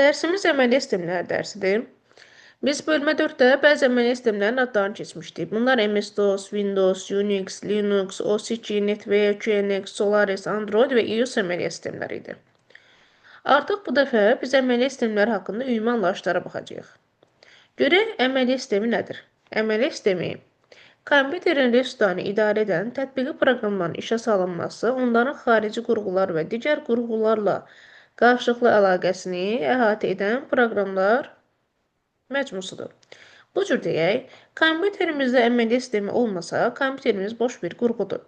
Dərsimiz əməli sistemlər dərsidir. Biz bölmə 4-də bəzi əməli sistemlərin adlarını keçmişdik. Bunlar MS-DOS, Windows, Unix, Linux, OS2, NetWare, QNX, Solaris, Android və iOS əməli sistemləri idi. Artıq bu dəfə biz əməli sistemlər haqqında ümumi anlayışlara baxacağıq. Görək, əməli sistemi nədir? Əməli sistemi kompüterin resurslarını idarə edən tətbiqi proqramların işə salınması, onların xarici qurğular və digər qurğularla qarşılıqlı əlaqəsini əhatə edən proqramlar məcmusudur. Bu cür deyək, kompüterimizdə əməliyyat sistemi olmasa, kompüterimiz boş bir qurğudur.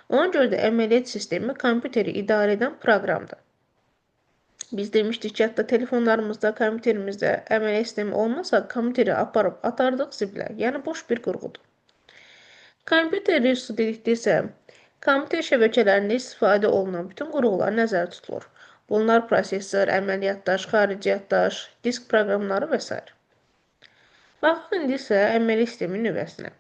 Ona görə də əməliyyat sistemi kompüteri idarə edən proqramdır. Biz demişdik ki, hətta telefonlarımızda, kompüterimizdə əməliyyat sistemi olmasa, kompüteri aparıb atardıq zibilə. Yəni boş bir qurğudur. Kompüter resursu dedikdə isə kompüter şəbəkələrində istifadə olunan bütün qurğular nəzərdə tutulur. Bunlar prosesor, əməliyyatdaş, xarici yaddaş, disk proqramları və s. Baxaq indi isə əməli sistemin nüvəsinə.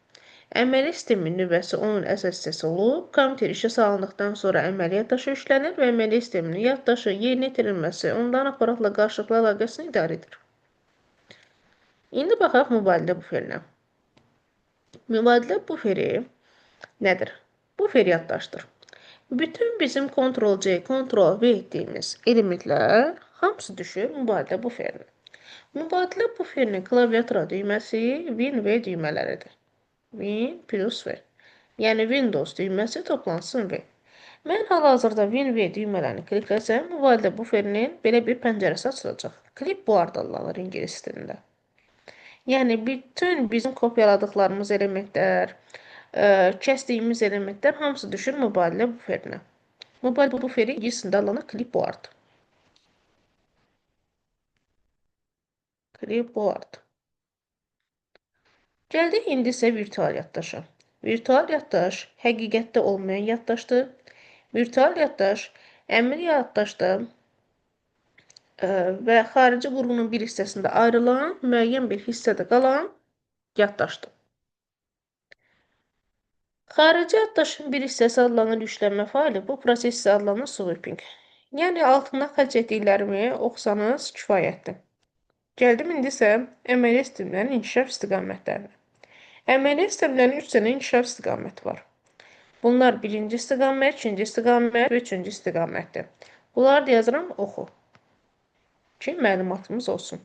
Əməli sistemin nüvəsi onun əsas hissəsi olub, kompüter işə salındıqdan sonra əməliyyat daşı yüklənir və əməli sisteminin yaddaşı, yerinə yetirilməsi, onların aparatla qarşılıqlı əlaqəsini idarə edir. İndi baxaq mübadilə buferinə. Mübadilə buferi nədir? Bufer yaddaşdır. Bütün bizim Ctrl-C, Ctrl-V etdiyimiz elementlər hamısı düşür mübadilə buferinə. Mübadilə buferinin klaviatura düyməsi Win V düymələridir. Win plus V. Yəni Windows düyməsi toplansın V. Mən hal-hazırda Win V düymələrini klikləsəm, mübadilə buferinin belə bir pəncərəsi açılacaq. Clipboard adlanır ingilis dilində. Yəni bütün bizim kopyaladıqlarımız elementlər, kəsdiyimiz elementlər hamısı düşür mübadilə buferinə. Mübadilə buferi ingilis dilində adlanır clipboard. Clipboard. Gəldik indi isə virtual yaddaşa. Virtual yaddaş həqiqətdə olmayan yaddaşdır. Virtual yaddaş əmri yaddaşda və xarici qurğunun bir hissəsində ayrılan, müəyyən bir hissədə qalan yaddaşdır. Xarici yaddaşın bir hissəsi adlanır yüklənmə faylı, bu proses isə adlanır sweeping. Yəni altında xərc etdiklərimi oxusanız kifayətdir. Gəldim indi isə əməli sistemlərin inkişaf istiqamətlərinə. Əməli sistemlərin 3 dənə inkişaf istiqaməti var. Bunlar birinci istiqamət, ikinci istiqamət və üçüncü istiqamətdir. Bunları da yazıram, oxu ki, məlumatımız olsun.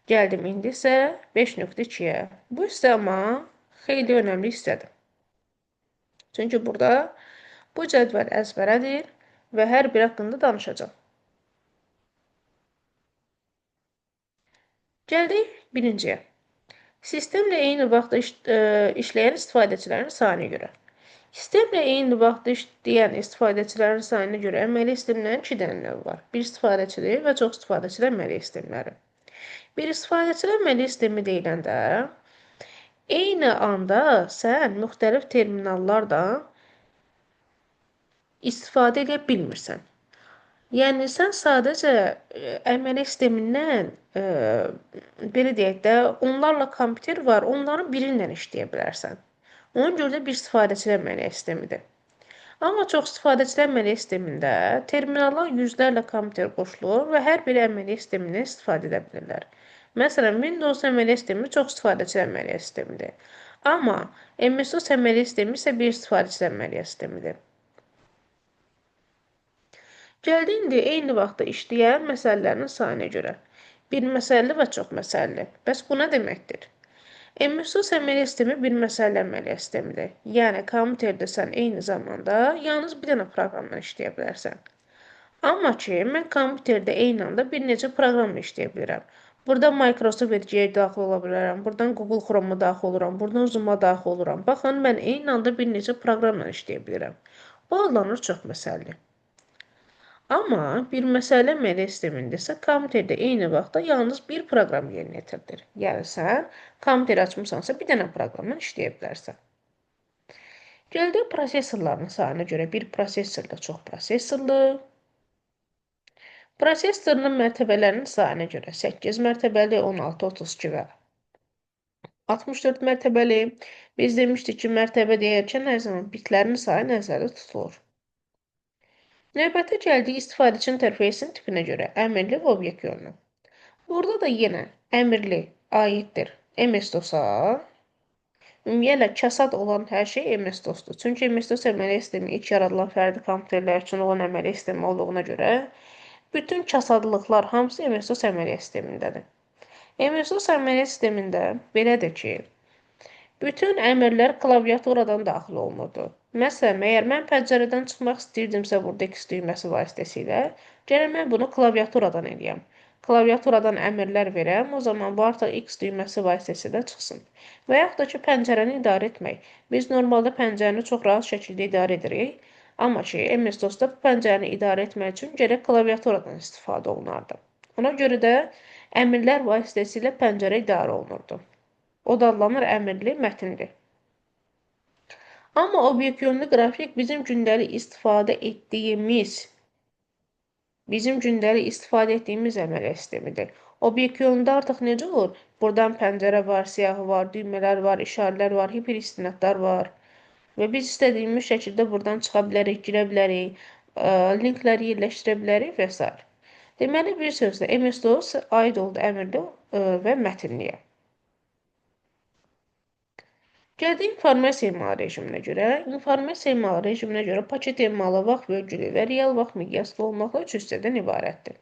Gəldim indi isə 5.2-yə. Bu hissə amma xeyli önəmli hissədir. Çünki burada bu cədvəl əzbərədir və hər bir haqqında danışacağam. Gəldik birinciyə. Sistemlə eyni vaxtda işləyən istifadəçilərin sayına görə. Sistemlə eyni vaxtda işləyən istifadəçilərin sayına görə əməli sistemlərin 2 dənə növü var. Bir istifadəçili və çox istifadəçili əməli sistemləri. Bir istifadəçili əməli sistemi deyiləndə, eyni anda sən müxtəlif terminallardan istifadə edə bilmirsən. Yəni, sən sadəcə əməli sistemindən, belə deyək də, onlarla kompüter var, onların biri ilə işləyə bilərsən. Ona görə də bir istifadəçili əməliyyat sistemidir. Amma çox istifadəçili əməliyyat sistemində terminala yüzlərlə kompüter qoşulur və hər biri əməliyyat sistemindən istifadə edə bilirlər. Məsələn, Windows əməliyyat sistemi çox istifadəçili əməliyyat sistemidir. Amma MS-DOS əməliyyat sistemi isə bir istifadəçili əməliyyat sistemidir. Gəldi indi eyni vaxtda işləyən məsələlərin sayına görə. Bir məsələli və çox məsələli. Bəs bu nə deməkdir? MS-DOS əməliyyat sistemi bir məsələli əməliyyat sistemidir. Yəni, kompüterdə sən eyni zamanda yalnız bir dənə proqramla işləyə bilərsən. Amma ki, mən kompüterdə eyni anda bir neçə proqramla işləyə bilirəm. Burada Microsoft Edge-yə daxil ola bilərəm, buradan Google Chrome-a daxil oluram, buradan Zoom-a daxil oluram. Baxın, mən eyni anda bir neçə proqramla işləyə bilirəm. Bu adlanır çox məsələli. Amma bir məsələ əməliyyat sistemində isə kompüterdə eyni vaxtda yalnız bir proqram yerinə yetirilir. Yəni, sən kompüteri açmısansa bir dənə proqramla işləyə bilərsən. Gəldik prosesorların sayına görə bir prosesorla çox prosesorlu. Prosesorun mərtəbələrinin sayına görə 8 mərtəbəli, 16, 32 və 64 mərtəbəli. Biz demişdik ki, mərtəbə deyərkən hər zaman bitlərin sayı nəzərdə tutulur. Növbəti gəldik istifadəçi interfeysin tipinə görə əmrli və obyekt yönlü. Burada da yenə əmrli aiddir MS-DOS-a. Ümumiyyətlə, kasad olan hər şey MS-DOS-dur. Çünki MS-DOS əməliyyat sistemi ilk yaradılan fərdi kompüterlər üçün olan əməliyyat sistemi olduğuna görə bütün kasadlıqlar hamısı MS-DOS əməliyyat sistemindədir. MS-DOS əməliyyat sistemində belədir ki, bütün əmrlər klaviaturadan daxil olunurdu. Məsələn, əgər mən pəncərədən çıxmaq istəyirdimsə, burada X düyməsi vasitəsilə, gərək mən bunu klaviaturadan eləyəm. Klaviaturadan əmrlər verəm, o zaman bu artıq X düyməsi vasitəsilə çıxsın. Və yaxud da ki, pəncərəni idarə etmək. Biz normalda pəncərəni çox rahat şəkildə idarə edirik. Amma ki, MS-DOS-da bu pəncərəni idarə etmək üçün gərək klaviaturadan istifadə olunardı. Ona görə də əmrlər vasitəsilə pəncərə idarə olunurdu. O da adlanır əmrli, mətnli. Amma obyekt yönlü qrafik bizim gündəlik istifadə etdiyimiz əməliyyat sistemidir. Obyekt yönlüdə artıq necə olur? Buradan pəncərə var, siyahı var, düymələr var, işarələr var, hiperistinadlar var. Və biz istədiyimiz şəkildə buradan çıxa bilərik, girə bilərik, linkləri yerləşdirə bilərik və s. Deməli, bir sözlə MS-DOS aid oldu əmrli və mətinliyə. Gəldik informasiya emalı rejiminə görə. İnformasiya emalı rejiminə görə paket emalı vaxt bölgülü və real vaxt miqyaslı olmaqla üç hissədən ibarətdir.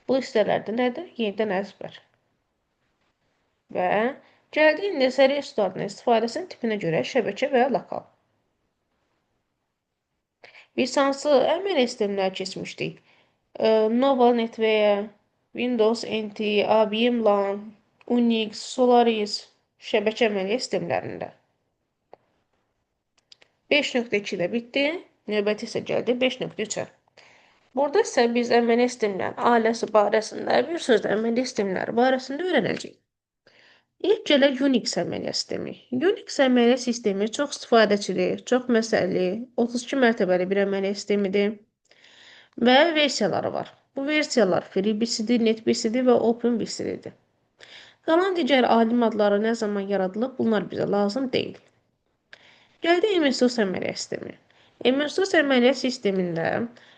Bu hissələrdə nədir? Yenidən əzbər. Və gəldik indi isə resursların istifadəsinin tipinə görə şəbəkə və lokal. Biz hansı əməliyyat sistemləri keçmişdik? Nova NetWare, Windows NT, IBM LAN, Unix, Solaris şəbəkə əməliyyat sistemlərində. 5.2 də bitdi. Növbəti isə gəldi 5.3-ə. Burada isə biz əməliyyat sistemlərinin ailəsi barəsində, bir sözlə əməliyyat sistemləri barəsində öyrənəcəyik. İlk gəlir Unix əməliyyat sistemi. Unix əməliyyat sistemi çox istifadəçili, çox məsələli, 32 mərtəbəli bir əməliyyat sistemidir və versiyaları var. Bu versiyalar FreeBSD, NetBSD və OpenBSD-dir. Qalan digər alim adları nə zaman yaradılıb, bunlar bizə lazım deyil. Gəldi MS-DOS əməliyyat sistemi. MS-DOS əməliyyat sistemində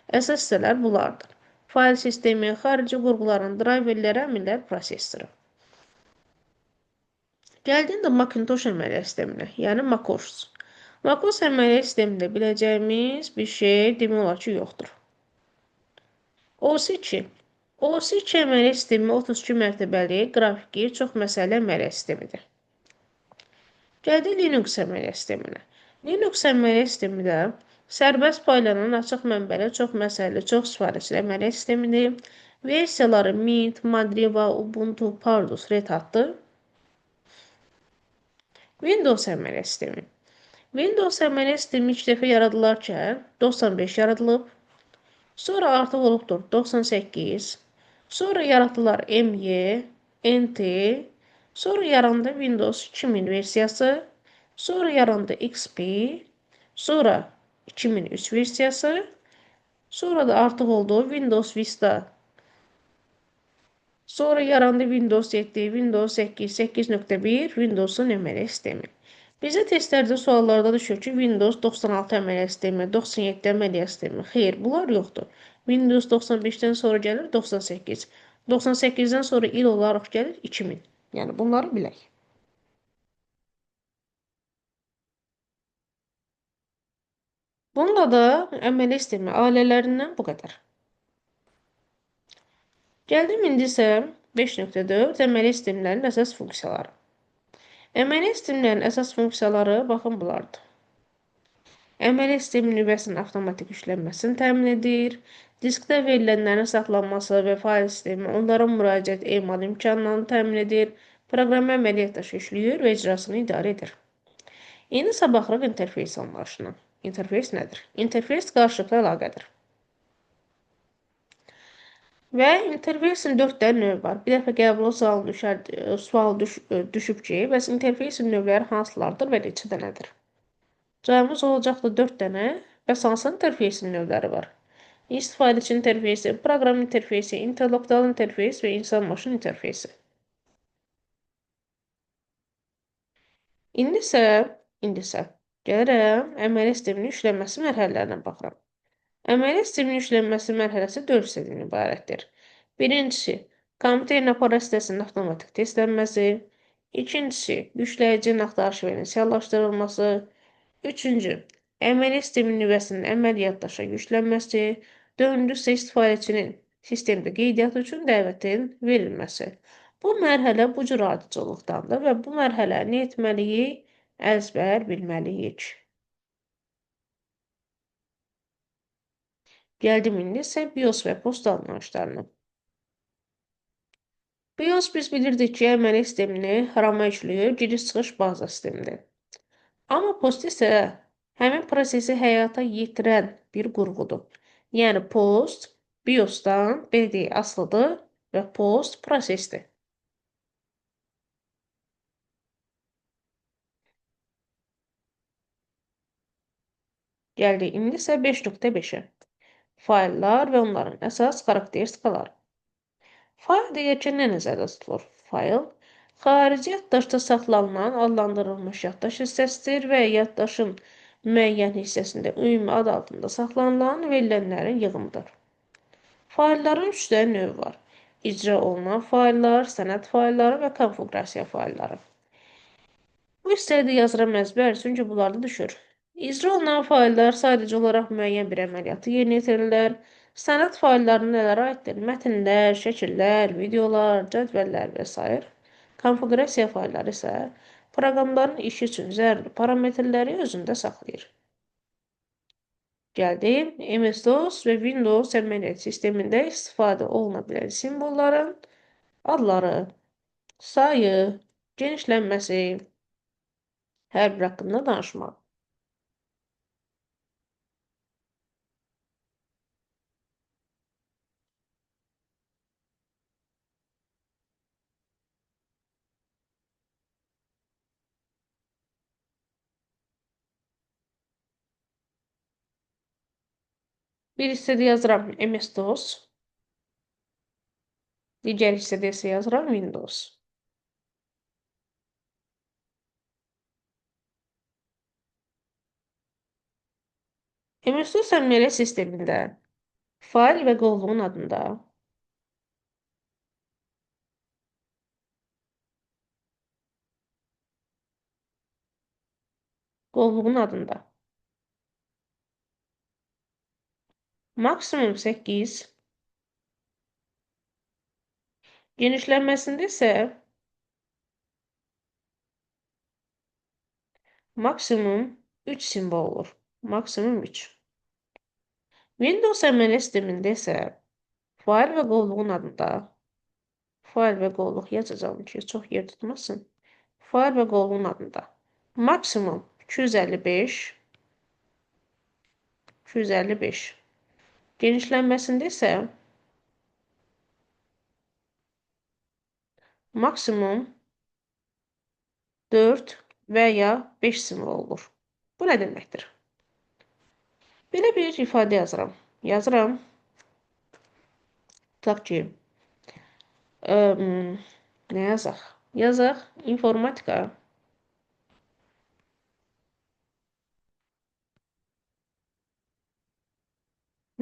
əsas hissələr bunlardır. Fayl sistemi, xarici qurğuların driverləri, əmrlər prosessoru. Gəldi indi Macintosh əməliyyat sisteminə, yəni macOS. macOS əməliyyat sistemində biləcəyimiz bir şey demək olar ki, yoxdur. OS2. OS2 əməliyyat sistemi 32 mərtəbəli, qrafiki, çox məsələli əməliyyat sistemidir. Gəldik Linux əməliyyat sisteminə. Linux əməliyyat sistemi də sərbəst paylanan açıq mənbəli, çox məsələli, çox istifadəçili əməliyyat sistemidir. Versiyaları Mint, Mandriva, Ubuntu, Pardus, Red Hat'dır. Windows əməliyyat sistemi. Windows əməliyyat sistemi ilk dəfə yaradılarkən 95 yaradılıb, sonra artıq olubdur 98, sonra yaratdılar ME, NT, sonra yarandı Windows 2000 versiyası, sonra yarandı XP, sonra 2003 versiyası, sonra da artıq oldu Windows Vista. Sonra yarandı Windows 7, Windows 8, 8.1, Windows'un əməliyyat sistemi. Bizə testlərdə suallarda düşür ki, Windows 96 əməliyyat sistemi, 97 əməliyyat sistemi. Xeyr, bunlar yoxdur. Windows 95-dən sonra gəlir 98. 98-dən sonra il olaraq gəlir 2000. Yəni, bunları bilək. Bununla da əməliyyat sistemi ailələrindən bu qədər. Gəldim indi isə 5.4 əməliyyat sistemlərinin əsas funksiyaları. Əməliyyat sistemlərinin əsas funksiyaları baxın bunlardır. Əməliyyat sistemi nüvəsinin avtomatik yüklənməsini təmin edir, diskdə verilənlərin saxlanması və fayl sistemi onlara müraciət emal imkanlarını təmin edir, proqramı əməliyyat daşı işləyir və icrasını idarə edir. İndi isə baxırıq interfeys anlayışına. İnterfeys nədir? İnterfeys qarşılıqlı əlaqədir. Və interfeysin 4 dənə növü var. Bir dəfə qəbula sual düşüb ki, bəs interfeysin növləri hansılardır və neçə dənədir? Cavabımız olacaqdır 4 dənə. Bəs hansı interfeysin növləri var? İstifadəçi interfeysi, proqram interfeysi, interloktual interfeys və insan-maşın interfeysi. İndi isə gəlirəm əməliyyat sisteminin işlənməsi mərhələlərinə baxıram. Əməliyyat sistemin yüklənməsi mərhələsi 4 hissədən ibarətdir. Birincisi, kompüterin aparat hissəsinin avtomatik testlənməsi. İkincisi, yükləyicinin axtarışı və inisiallaşdırılması. Üçüncü, əməliyyat sistemin nüvəsinin əməli yaddaşa yüklənməsi. Dördüncü isə istifadəçinin sistemdə qeydiyyatı üçün dəvətin verilməsi. Bu mərhələ bu cür ardıcıllıqdandır və bu mərhələni etməliyik, əzbər bilməliyik. Gəldim indi isə BIOS və POST anlayışlarına. BIOS biz bilirdik ki, əməliyyat sistemini RAM-a yükləyir, giriş-çıxış baza sistemidir. Amma POST isə həmin prosesi həyata yetirən bir qurğudur. Yəni POST BIOS-dan belə deyək, asılıdır və POST prosesdir. Gəldik indi isə 5.5-ə. Fayllar və onların əsas xarakteristikaları. Fayl deyərkən nə nəzərdə tutulur? Fayl, xarici yaddaşda saxlanılan, adlandırılmış yaddaş hissəsidir və yaddaşın müəyyən hissəsində ümumi ad altında saxlanılan verilənlərin yığımıdır. Faylların 3 dənə növü var. İcra olunan fayllar, sənəd faylları və konfiqurasiya faylları. Bu hissədə yazıram əzbər, çünki bunlarda düşür. İcra olunan fayllar sadəcə olaraq müəyyən bir əməliyyatı yerinə yetirirlər. Sənəd fayllarına nələrə aiddir? Mətnlər, şəkillər, videolar, cədvəllər və s. Konfiqurasiya faylları isə proqramların işi üçün zəruri parametrləri özündə saxlayır. Gəldim MS-DOS və Windows əməliyyat sistemində istifadə oluna bilən simvolların adları, sayı, genişlənməsi, hər bir haqqında danışmaq. Bir hissədə yazıram MS-DOS, digər hissədə isə yazıram Windows. MS-DOS əməliyyat sistemində fayl və qovluğun adında maksimum 8, genişlənməsində isə maksimum 3 simvol olur. Maksimum 3. Windows əməliyyat sistemində isə fayl və qovluğun adında fayl və qovluq yazacağım ki, çox yer tutmasın. Fayl və qovluğun adında maksimum 255 255. Genişlənməsində isə maksimum 4 və ya 5 simvol olur. Bu nə deməkdir? Belə bir ifadə yazıram. Yazıram. Tutaq ki, nə yazaq? Yazaq informatika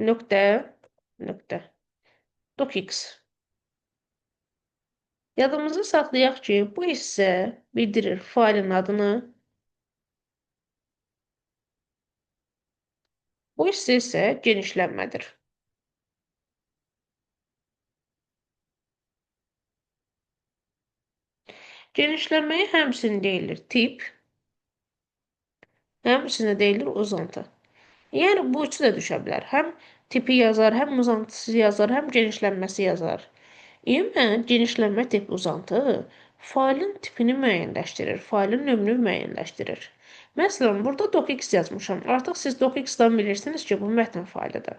nöqtə nöqtə docx. Yadımızda saxlayaq ki, bu hissə bildirir faylın adını. Bu hissə isə genişlənmədir. Genişlənməyə həmçinin deyilir tip, həmçinin deyilir uzantı. Yəni, bu üçü də düşə bilər. Həm tipi yazar, həm uzantısı yazar, həm genişlənməsi yazar. Ümumən, genişlənmə tip uzantı faylın tipini müəyyənləşdirir, faylın növünü müəyyənləşdirir. Məsələn, burada docx yazmışam. Artıq siz docx-dan bilirsiniz ki, bu mətn faylıdır.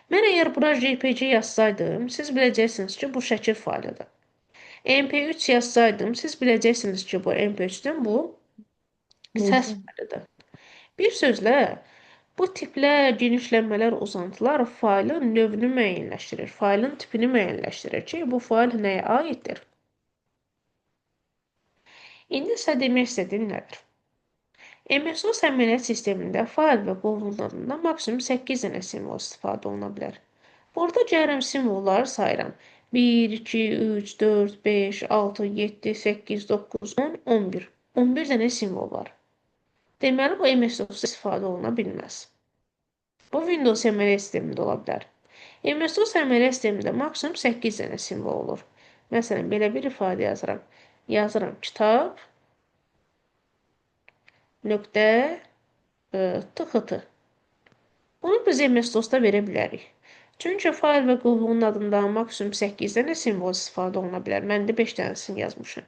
Mən əgər bura JPG yazsaydım, siz biləcəksiniz ki, bu şəkil faylıdır. MP3 yazsaydım, siz biləcəksiniz ki, bu MP3-dən bu səs faylıdır. Bir sözlə, bu tiplər, genişlənmələr, uzantılar faylın növünü müəyyənləşdirir, faylın tipini müəyyənləşdirir ki, bu fayl nəyə aiddir? İndi isə demək istədiyim nədir? MS-DOS əməliyyat sistemində fayl və qovluğun adında maksimum 8 dənə simvol istifadə oluna bilər. Burada gəlirəm simvolları sayıram. 1, 2, 3, 4, 5, 6, 7, 8, 9, 10, 11. 11 dənə simvol var. Deməli, bu MS-DOS-da istifadə oluna bilməz. Bu Windows əməliyyat sistemində ola bilər. MS-DOS əməliyyat sistemində maksimum 8 dənə simvol olur. Məsələn, belə bir ifadə yazıram. Yazıram kitab nöqtə txt. Bunu biz MS-DOS-da verə bilərik. Çünki fayl və qovluğun adında maksimum 8 dənə simvol istifadə oluna bilər. Mən də 5 dənəsini yazmışam.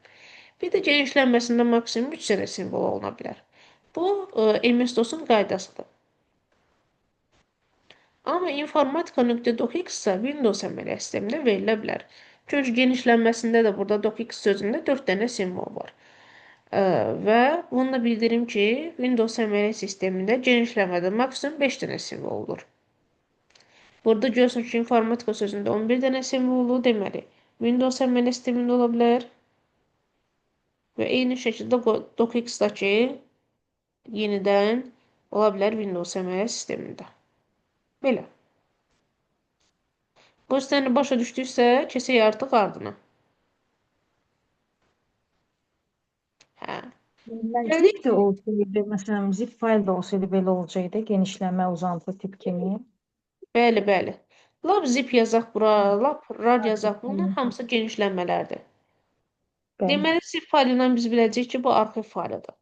Bir də genişlənməsində maksimum 3 dənə simvol oluna bilər. Bu MS-DOS-un qaydasıdır. Amma informatika.docx isə Windows əməliyyat sistemində verilə bilər. Çünki genişlənməsində də burada docx sözündə 4 dənə simvol var. Və bunu da bildirim ki, Windows əməliyyat sistemində genişlənmədə maksimum 5 dənə simvol olur. Burada görürsünüz ki, informatika sözündə 11 dənə simvol olur. Deməli, Windows əməliyyat sistemində ola bilər. Və eyni şəkildə docx-dakı yenidən ola bilər Windows əməliyyat sistemində. Belə. Bu hissəni başa düşdüksə, keçək artıq ardına. Hə. Mən Gəldik. zip də olsaydı, məsələn, zip fayl da olsaydı belə olacaqdı, genişlənmə uzantı tip kimi. Bəli, bəli. Lap zip yazaq bura, lap rar yazaq. Bunlar hamısı genişlənmələrdir. Bəli, Deməli, zip faylı ilə biz biləcəyik ki, bu arxiv faylıdır.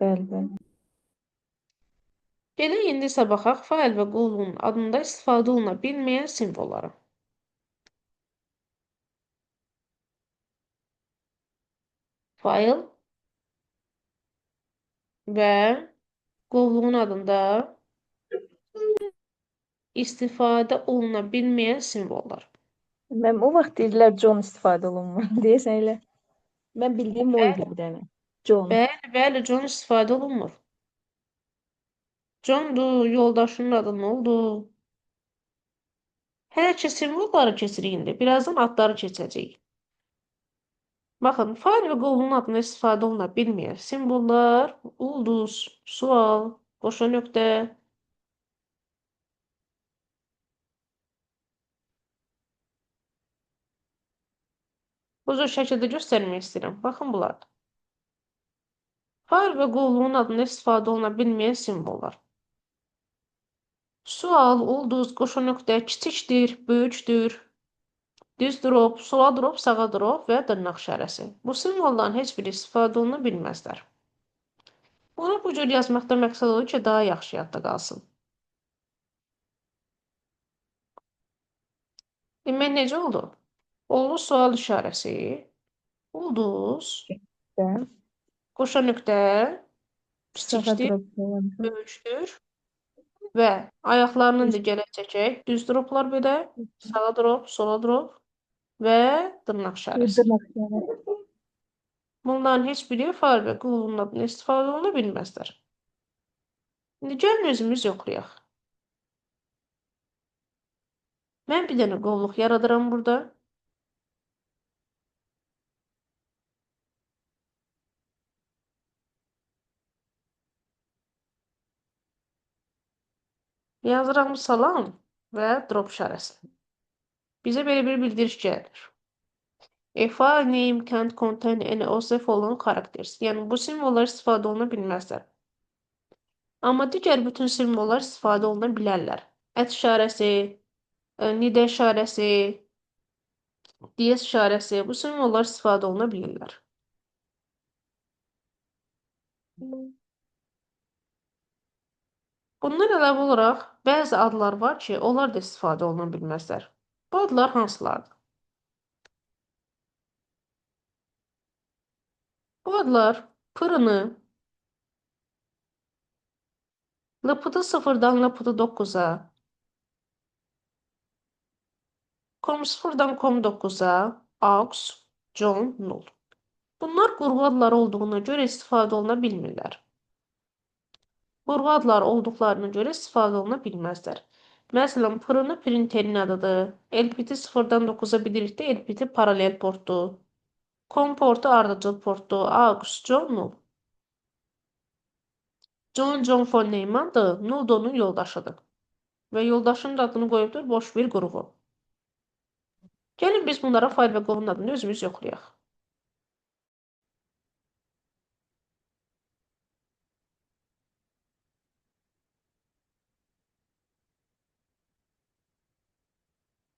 Bəli, bəli. Gəlin indi isə baxaq fayl və qovluğun adında istifadə oluna bilməyən simvollara. Fayl və qovluğun adında istifadə oluna bilməyən simvollar. Mən o vaxt dedilər John istifadə olunmur. Deyəsən elə. Mən bildiyim o idi bir dənə. John. Bəli, bəli, John istifadə olunmur. Johndur, yoldaşının adı nə oldu? Hələ ki simvolları keçirik indi. Birazdan adları keçəcəyik. Baxın, fayl və qovluğun adında istifadə oluna bilməyən simvollar, ulduz, sual, qoşa nöqtə. Bu cür şəkildə göstərmək istəyirəm. Baxın bunlar. Fayl və qovluğun adında istifadə oluna bilməyən simvollar. Sual, ulduz, qoşa nöqtə, kiçikdir, böyükdür, düz drop, sola drop, sağa drop və dırnaq işarəsi. Bu simvolların heç biri istifadə oluna bilməzlər. Bunu bu cür yazmaqda məqsəd odur ki, daha yaxşı yadda qalsın. Demək, necə oldu? Oldu sual işarəsi, ulduz, qoşa nöqtə, kiçikdir, böyükdür və ayaqlarını da gələk çəkək. Düz droplar belə, sağa drop, sola drop və dırnaq işarəsi. Bunların heç biri fayl və qovluğun adında istifadə oluna bilməzlər. İndi gəlin özümüz yoxlayaq. Mən bir dənə qovluq yaradıram burada. Yazıram salam və drop işarəsi. Bizə belə bir bildiriş gəlir. A file name can't contain any of the following characters. Yəni, bu simvollar istifadə oluna bilməzlər. Amma digər bütün simvollar istifadə oluna bilərlər. Ət işarəsi, nidə işarəsi, diyez işarəsi, bu simvollar istifadə oluna bilirlər. Bundan əlavə olaraq bəzi adlar var ki, onlar da istifadə oluna bilməzlər. Bu adlar hansılardır? Bu adlar pırını, LPT 0-dan LPT 9-a, COM 0-dan COM 9-a, AUX, John, Null. Bunlar qurğu adları olduğuna görə istifadə oluna bilmirlər. Qurğu adları olduqlarına görə istifadə oluna bilməzlər. Məsələn, pırını printerin adıdır. LPT 0-dan 9-a bilirik də LPT paralel portdur. COM portu ardıcıl portdur. AUX, John, Null. John John von Neumanndır, Nuldonun yoldaşıdır. Və yoldaşının da adını qoyubdur boş bir qurğu. Gəlin biz bunlara fayl və qovun adını özümüz yoxlayaq.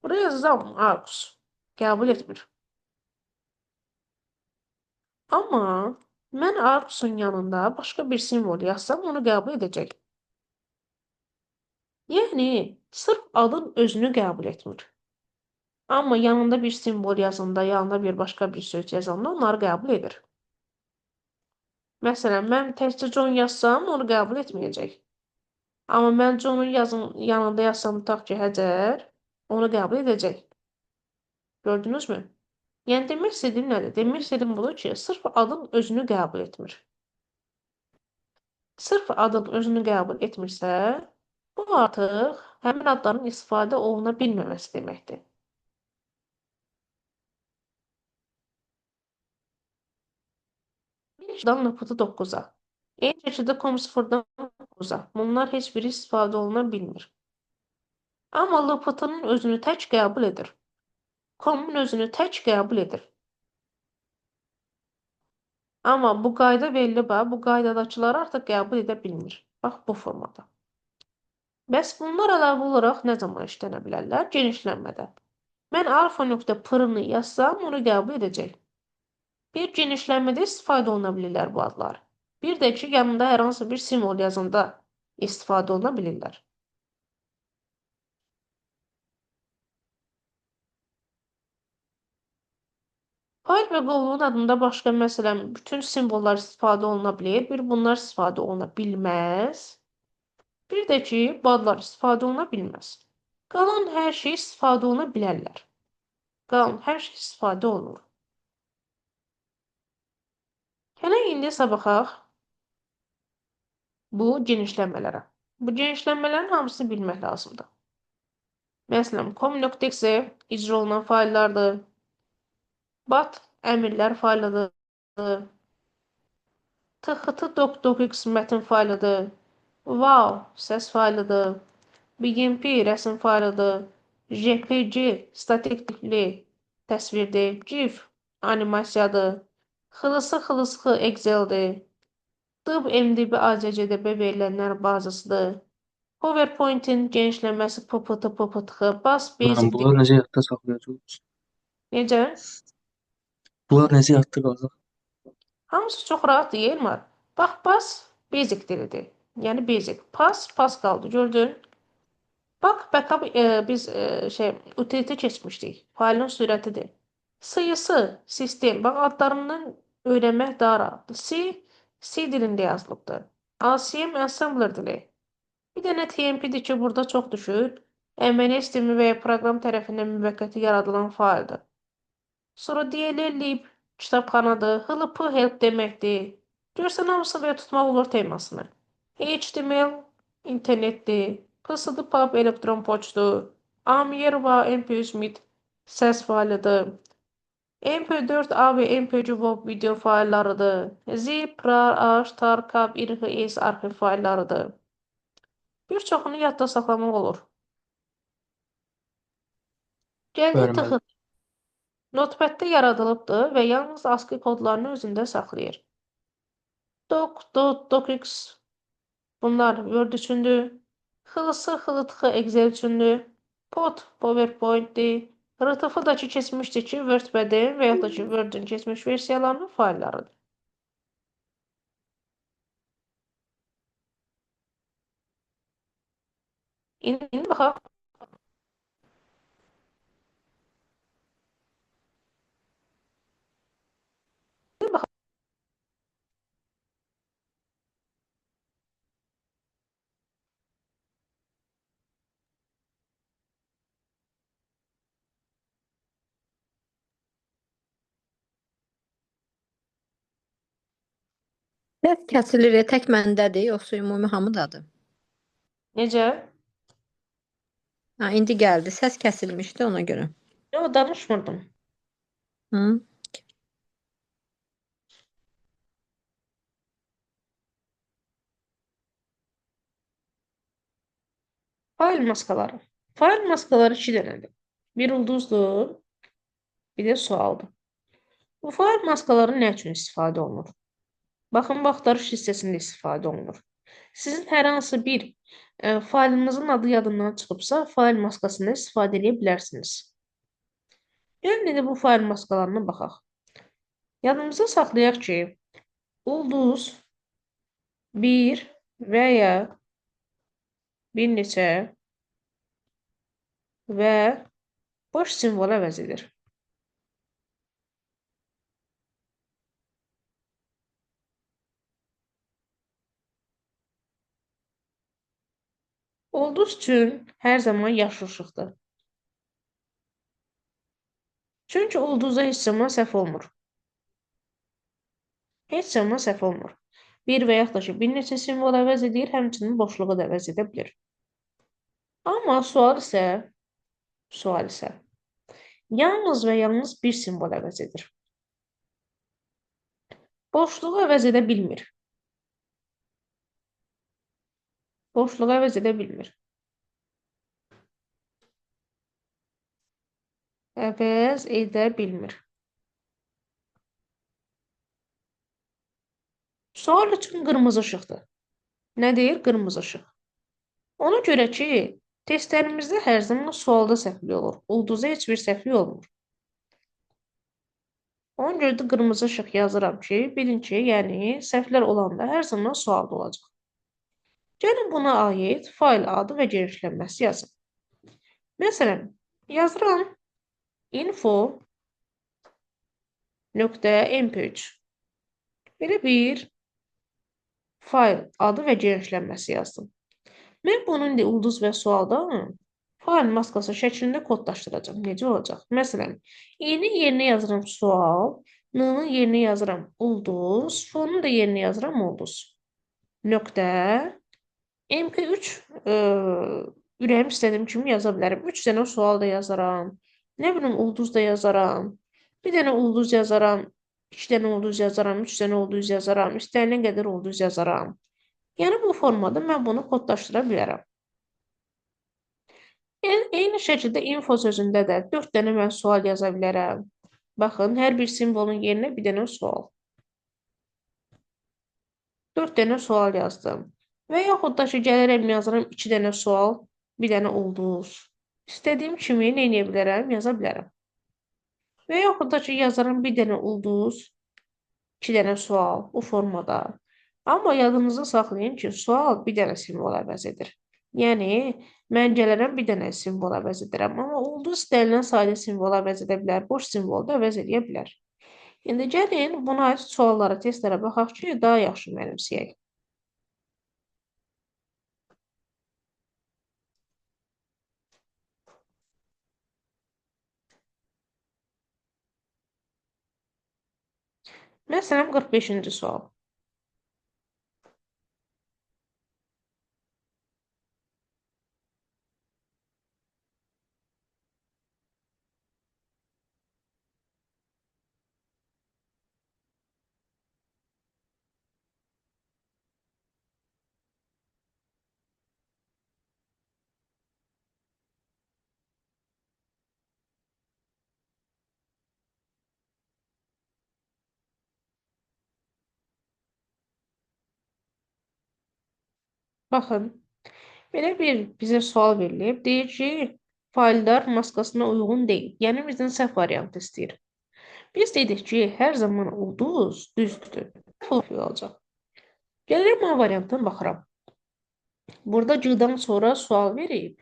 Buraya yazacağım Argus. Qəbul etmir. Amma mən Argusun yanında başqa bir simvol yazsam onu qəbul edəcək. Yəni, sırf adın özünü qəbul etmir. Amma yanında bir simvol yazanda, yanında bir başqa bir söz yazanda onları qəbul edir. Məsələn, mən təkcə John yazsam, onu qəbul etməyəcək. Amma mən John'un yanında yazsam, tutaq ki, Həcər, onu qəbul edəcək. Gördünüzmü? Yəni, demək istədiyim nədir? Demək istədiyim budur ki, sırf adın özünü qəbul etmir. Sırf adın özünü qəbul etmirsə, bu artıq həmin adların istifadə oluna bilməməsi deməkdir. Dan LPT 9-a. Eyni şəkildə com 0-dan 9-a. Bunlar heç biri istifadə oluna bilmir. Amma LPT-nın özünü tək qəbul edir. Com-un özünü tək qəbul edir. Amma bu qayda belli bax, bu qaydadakıları artıq qəbul edə bilmir. Bax, bu formada. Bəs bunlar əlavə olaraq nə zaman işlənə bilərlər? Genişlənmədə. Mən alfa.pr-ni yazsam, onu qəbul edəcək. Bir genişlənmədə istifadə oluna bilirlər bu adlar. Bir də ki, yanında hər hansı bir simvol yazanda istifadə oluna bilirlər. Fayl və qovluğun adında başqa, məsələn, bütün simvollar istifadə oluna bilir. Bir bunlar istifadə oluna bilməz. Bir də ki, bu adlar istifadə oluna bilməz. Qalan hər şey istifadə oluna bilərlər. Qalan hər şey istifadə olunur. Gələk indi isə baxaq bu genişlənmələrə. Bu genişlənmələrin hamısını bilmək lazımdır. Məsələn, com.exe icra olunan fayllardır. Bat əmirlər faylıdır. txt.docx mətn faylıdır. WAV səs faylıdır. BMP rəsm faylıdır. JPG statik tipli təsvirdir. GIF animasiyadır. XLS XLSX Excel'dir. DB MDB ACCDB verilənlər bazasıdır. PowerPoint-in genişlənməsi PPT PPTX, BAS Basic. Bunlar necə yadda saxlayacağıq? Necə? Bunlar necə yadda qalacaq? Hamısı çox rahatdır, Elmar. Bax, BAS Basic dilidir. Yəni Basic. PAS Pascal'dır, gördün? Bax, backup biz utility keçmişdik. Faylın sürətidir. CS sistem. Bax, adlarından öyrənmək daha rahatdır. C, C dilində yazılıbdır. ACM Assembler dili. Bir dənə TMP-dir ki, burada çox düşür. MNS sistemi və ya proqram tərəfindən müvəqqəti yaradılan fayldır. Sonra DLL lib kitabxanadır. HLP help deməkdir. Görsən, hamısı belə tutmaq olur temasını. HTML internetdir. PSD pub elektron poçtu. AMR və MP3 MID səs faylıdır. MP4A və MP3 WAV video fayllarıdır. Zip, RAR, H, TAR, CAB, IRH, arxiv fayllarıdır. Bir çoxunu yadda saxlamaq olur. Gəldik TX. Notepad-də yaradılıbdır və yalnız ASCII kodlarını özündə saxlayır. Doc, dot, docx bunlar Word üçündür. XLS, XLTX Excel üçündür. POT PowerPoint-dir. RTF-dakı keçmişdir ki, WordPad-in və yaxud da ki, Word-ün keçmiş versiyalarının fayllarıdır. İndi baxaq. Səs kəsilir, tək məndədir, yoxsa ümumi hamıdadır? Necə? Ha, indi gəldi. Səs kəsilmişdi ona görə. Yox, danışmırdım. Hı? Fayl maskaları. Fayl maskaları 2 dənədir. Bir ulduzdur, bir də sualdır. Bu fayl maskaları nə üçün istifadə olunur? Baxın, bu axtarış hissəsində istifadə olunur. Sizin hər hansı bir faylınızın adı yadından çıxıbsa, fayl maskasından istifadə edə bilərsiniz. Gəlin indi bu fayl maskalarına baxaq. Yadımızda saxlayaq ki, ulduz bir və ya bir neçə və boş simvol əvəz edir. Ulduz üçün hər zaman yaşıl işıqdır. Çünki ulduzda heç zaman səhv olmur. Heç zaman səhv olmur. Bir və yaxud da ki, bir neçə simvol əvəz edir, həmçinin boşluğu da əvəz edə bilir. Amma sual isə yalnız və yalnız bir simvol əvəz edir. Boşluğu əvəz edə bilmir. Boşluğu əvəz edə bilmir. Əvəz edə bilmir. Sual üçün qırmızı işıqdır. Nə deyir? Qırmızı işıq. Ona görə ki, testlərimizdə hər zaman sualda səhvlik olur. Ulduzda heç bir səhvlik olmur. Ona görə də qırmızı işıq yazıram ki, bilin ki, yəni səhvlər olanda hər zaman sualda olacaq. Gəlin buna aid fayl adı və genişlənməsi yazın. Məsələn, yazıram info.mp3. Belə bir fayl adı və genişlənməsi yazdım. Mən bunu indi ulduz və sualdan fayl maskası şəklində kodlaşdıracağam. Necə olacaq? Məsələn, i-nin yerinə yazıram sual, n-nın yerinə yazıram ulduz, f-nun da yerinə yazıram ulduz. Nöqtə MP3 ürəyim istədiyim kimi yaza bilərəm. 3 dənə sual da yazaram. Nə bilim, ulduz da yazaram. Bir dənə ulduz yazaram. 2 dənə ulduz yazaram. 3 dənə ulduz yazaram. İstənilən qədər ulduz yazaram. Yəni, bu formada mən bunu kodlaşdıra bilərəm. Eyni şəkildə info sözündə də 4 dənə mən sual yaza bilərəm. Baxın, hər bir simvolun yerinə bir dənə sual. 4 dənə sual yazdım. Və yaxud da ki, gəlirəm, yazıram 2 dənə sual, bir dənə ulduz. İstədiyim kimi nə edə bilərəm, yaza bilərəm. Və yaxud da ki, yazaram bir dənə ulduz, 2 dənə sual bu formada. Amma yadınızda saxlayın ki, sual bir dənə simvol əvəz edir. Yəni, mən gələrəm bir dənə simvol əvəz edirəm. Amma ulduz istənilən sayda simvol əvəz edə bilər, boş simvol da əvəz edə bilər. İndi gəlin, buna aid suallara, testlərə baxaq ki, daha yaxşı mənimsəyək. Məsələn, 45-ci sual. Baxın, belə bir bizə sual verilib. Deyir ki, fayllar maskasına uyğun deyil. Yəni, bizdən səhv variantı istəyir. Biz dedik ki, hər zaman ulduz düzdür. Səhv olacaq. Gəlirəm A variantına baxıram. Burada G-dan sonra sual verib.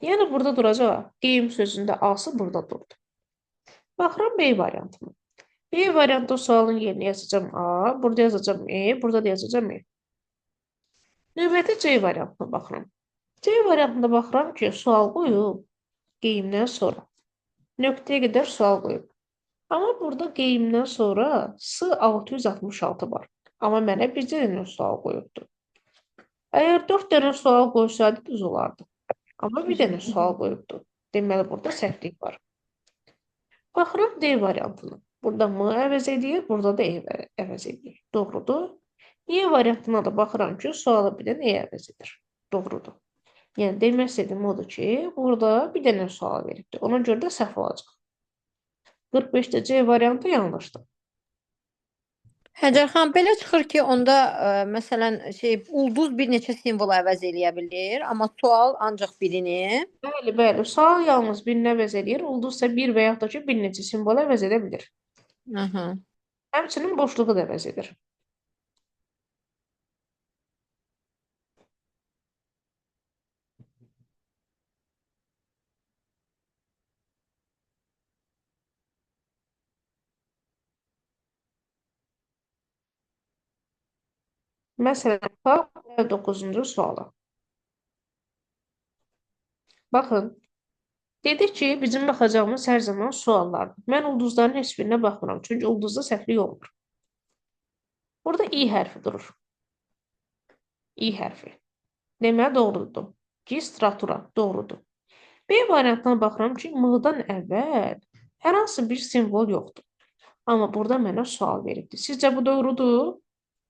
Yəni, burada duracaq. Game sözündə A-sı burada durdu. Baxıram B variantına. B variantı sualın yerinə yazacağam A, burada yazacağam E, burada da yazacağam E. Növbəti C variantına baxıram. C variantına baxıram ki, sual qoyub geyimdən sonra. Nöqtəyə qədər sual qoyub. Amma burada geyimdən sonra S666 var. Amma mənə bir dənə sual qoyubdu. Əgər 4 dənə sual qoysaydı düz olardı. Amma bir dənə sual qoyubdu. Deməli, burada səhvlik var. Baxıram D variantına. Burada M əvəz edir, burada da E əvəz edir. Doğrudur. E variantına da baxıram ki, sualı bir dənə E əvəz edir. Doğrudur. Yəni, demək istədiyim odur ki, burada bir dənə sual veribdir. Ona görə də səhv olacaq. 45-də C variantı yanlışdır. Həcər xanım, belə çıxır ki, onda məsələn ulduz bir neçə simvol əvəz eləyə bilir, amma sual ancaq birini. Bəli, bəli. Sual yalnız birini əvəz eləyir. Ulduz isə bir və yaxud da ki, bir neçə simvol əvəz edə bilir. Aha. Həmçinin boşluğu da əvəz edir. Məsələn, bax, 9-cu suala. Baxın, dedik ki, bizim baxacağımız hər zaman suallardır. Mən ulduzların heç birinə baxmıram, çünki ulduzda səhvlik olmur. Burada İ hərfi durur. İ hərfi. Deməli, doğrudur. Gistratura, doğrudur. B variantına baxıram ki, M-dan əvvəl hər hansı bir simvol yoxdur. Amma burada mənə sual veribdir. Sizcə bu doğrudur?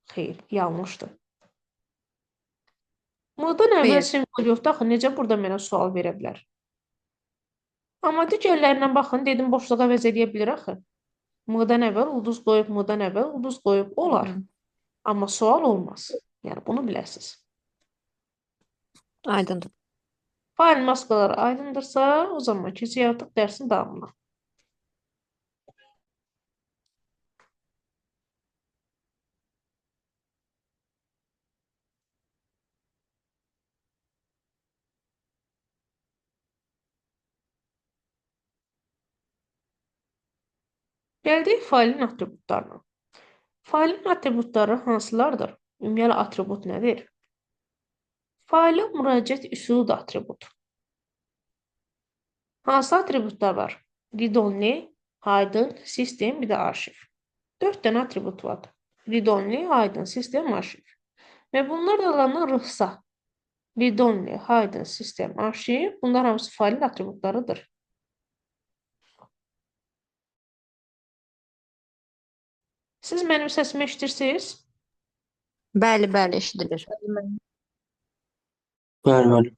Xeyr, yanlışdır. M-dan əvvəl simvol yoxdur. Axı, necə burada mənə sual verə bilər? Amma digərlərinə baxın, dedim, boşluq əvəz edə bilər axı. M-dan əvvəl ulduz qoyub, M-dan əvvəl ulduz qoyub, olar. Amma sual olmaz. Yəni, bunu biləsiniz. Aydındır. Fail maskaları aydındırsa, o zaman keçək artıq dərsin davamına. Gəldik failin atributlarına. Failin atributları hansılardır? Ümumiyyətlə, atribut nədir? Failə müraciət üsulu da atribut. Hansı atributlar var? Read-only, hidden, system, bir də arşiv. 4 dənə atribut var. Read-only, hidden, system, arşiv. Və bunlar da alanlar rıxsa. Read-only, hidden, system, arşiv. Bunlar hamısı failin atributlarıdır. Siz mənim səsimi eşidirsiniz? Bəli, bəli, eşidilir. Bəli, bəli.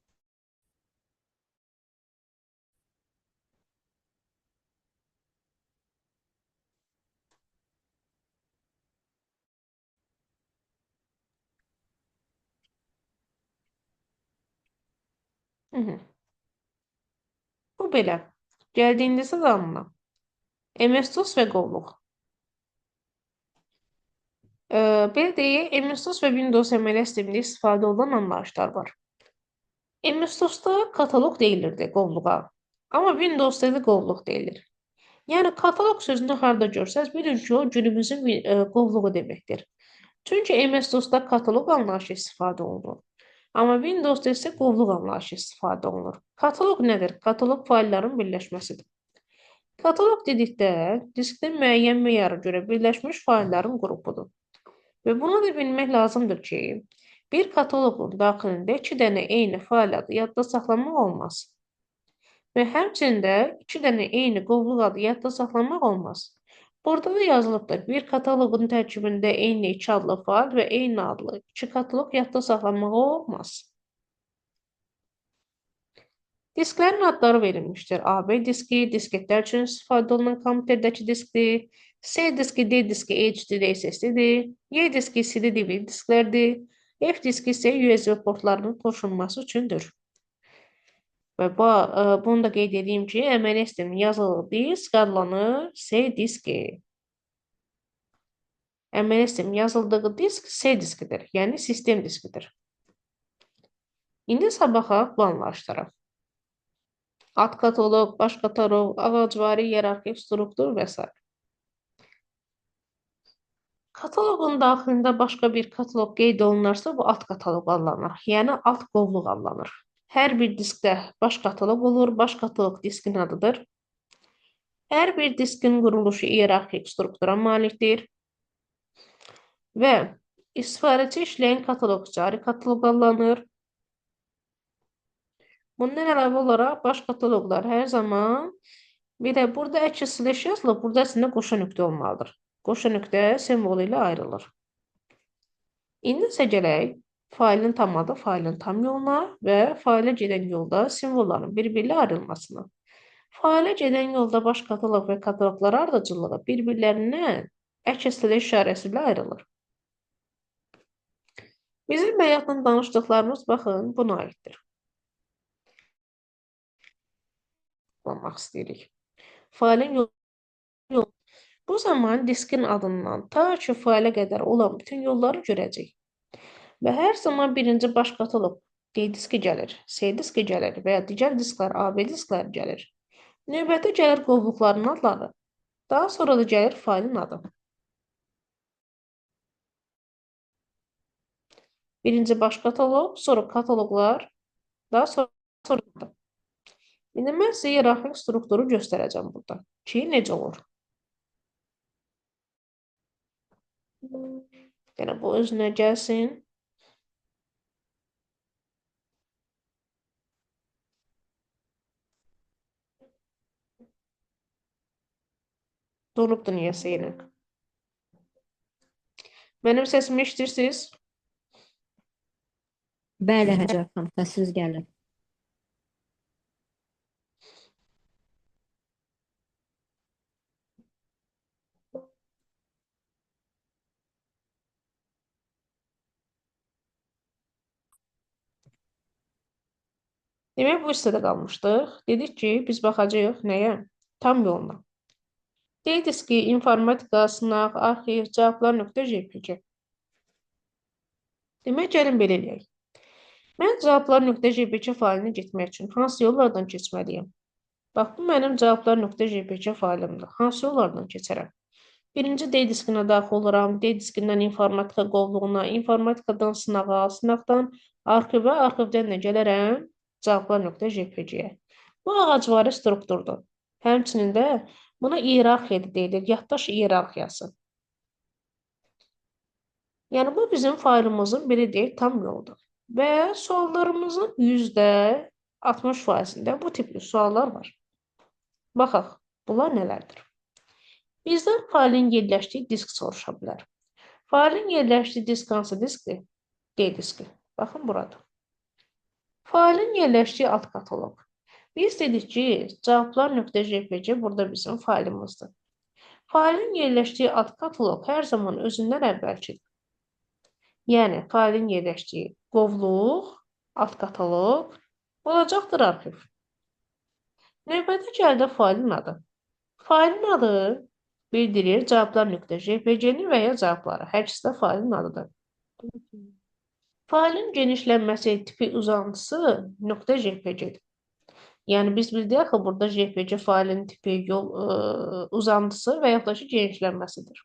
Bu belə. Gəldiyində isə davamına. MS-DOS və qovluq. Belə deyək, MS-DOS və Windows əməliyyat sistemində istifadə olunan anlayışlar var. MS-DOS-da kataloq deyilirdi qovluğa, amma Windows-da da qovluq deyilir. Yəni, kataloq sözünü harada görsəz, bilin ki, o günümüzün qovluğu deməkdir. Çünki MS-DOS-da kataloq anlayışı istifadə olunur. Amma Windows-da isə qovluq anlayışı istifadə olunur. Kataloq nədir? Kataloq faylların birləşməsidir. Kataloq dedikdə, diskdə müəyyən meyara görə birləşmiş faylların qrupudur. Və bunu da bilmək lazımdır ki, bir kataloqun daxilində 2 dənə eyni fayl adı yadda saxlamaq olmaz. Və həmçinin də 2 dənə eyni qovluq adı yadda saxlamaq olmaz. Burada da yazılıbdır. Bir kataloqun tərkibində eyni 2 adlı fayl və eyni adlı 2 kataloq yadda saxlamaq olmaz. Disklərin adları verilmişdir. AB diski, disketlər üçün istifadə olunan kompüterdəki diskdir. C diski, D diski, HDD, SSD-dir. Y diski, CD, DVD disklərdir. F diski isə USB portlarının qoşulması üçündür. Və bunu da qeyd edeyim ki, əməliyyat sisteminin yazılı disk adlanır C diski. Əməliyyat sisteminin yazıldığı disk C diskidir, yəni sistem diskidir. İndi isə baxaq bu anlayışlara. Ad kataloq, baş kataloq, ağacvari, hiyerarxik struktur və s. Kataloqun daxilində başqa bir kataloq qeyd olunarsa, bu ad kataloq adlanır. Yəni, ad qovluq adlanır. Hər bir diskdə baş kataloq olur. Baş kataloq diskin adıdır. Hər bir diskin quruluşu hiyerarxik struktura malikdir. Və istifadəçi işləyən kataloq cari kataloq adlanır. Bundan əlavə olaraq baş kataloqlar hər zaman bir də burada əks slash yazılıb, burada əslində qoşa nöqtə olmalıdır. Qoşa nöqtə simvolu ilə ayrılır. İndi isə gələk Failin tam adı, failin tam yoluna və failə gedən yolda simvolların bir-biriyle ayrılmasına. Failə gedən yolda baş kataloq və kataloqlar ardıcıllığı bir-birlərindən əkəsələ işarəsi ilə ayrılır. Bizim həyatla danışdıqlarımız, baxın, buna aiddir. Kullanmaq istəyirik. Failin yolu. Bu zaman diskin adından ta ki failə qədər olan bütün yolları görəcək. Və hər zaman birinci baş kataloq D diski gəlir, C diski gəlir və ya digər disklər, A, B diskləri gəlir. Növbəti gəlir qovluqların adları. Daha sonra da gəlir failin adı. Birinci baş kataloq, sonra kataloqlar, daha sonra da. İndi mən sizə iyerarxik strukturu göstərəcəm burada ki, necə olur. Yəni, bu özünə gəlsin. Donubdur niyəsə yenə. Mənim səsimi eşidirsiniz? Bəli, Həcər xanım, səsiniz gəlir. Demək, bu hissədə qalmışdıq. Dedik ki, biz baxacağıq nəyə? Tam yoluna. D diski, informatika, sınaq, arxiv, cavablar.jpg. Demək, gəlin belə eləyək. Mən cavablar.jpg failinə getmək üçün hansı yollardan keçməliyəm? Bax, bu mənim cavablar.jpg failімdir. Hansı yollardan keçərəm? Birinci D diskinə daxil oluram. D diskindən informatika qovluğuna, informatikadan sınağa, sınaqdan arxivə, arxivdən də gələrəm cavablar.jpg-yə. Bu ağacvari strukturdur. Həmçinin də buna iyerarxiya deyilir, yaddaş iyerarxiyası. Yəni, bu bizim faylımızın biri deyil, tam yoldur. Və suallarımızın %60%-ində bu tipli suallar var. Baxaq, bunlar nələrdir? Bizdən failin yerləşdiyi disk soruşa bilər. Failin yerləşdiyi disk hansı diskdir? D diski. Baxın, burada. Failin yerləşdiyi alt kataloq. Biz dedik ki, cavablar.jpg burada bizim failimizdir. Failin yerləşdiyi alt kataloq hər zaman özündən əvvəlkidir. Yəni, failin yerləşdiyi qovluq, alt kataloq olacaqdır arxiv. Növbəti gəldi failin adı. Failin adı bildirir cavablar.jpg-ni və ya cavabları. Hər ikisi də failin adıdır. Failin genişlənməsi tipi uzantısı .jpg-dir. Yəni, biz bildik axı, burada JPG failin tipi, yol, uzantısı və yaxud da ki, genişlənməsidir.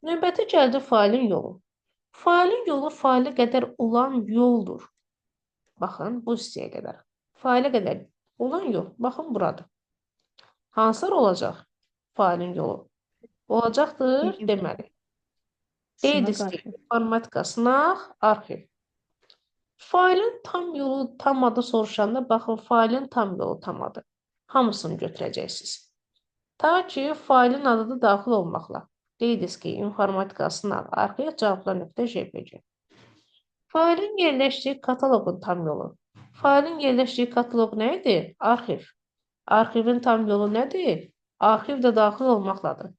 Növbəti gəldi failin yolu. Failin yolu failə qədər olan yoldur. Baxın, bu hissəyə qədər. Failə qədər olan yol. Baxın, buradır. Hansılar olacaq failin yolu? Olacaqdır, deməli. D diski, informatika, sınaq, arxiv. Failin tam yolu, tam adı soruşanda, baxın, failin tam yolu, tam adı. Hamısını götürəcəksiniz. Ta ki, failin adı da daxil olmaqla. D diski, informatika, sınaq, arxiv, cavablar.jpg. Failin yerləşdiyi kataloqun tam yolu. Failin yerləşdiyi kataloq nə idi? Arxiv. Arxivin tam yolu nədir? Arxiv də daxil olmaqladır.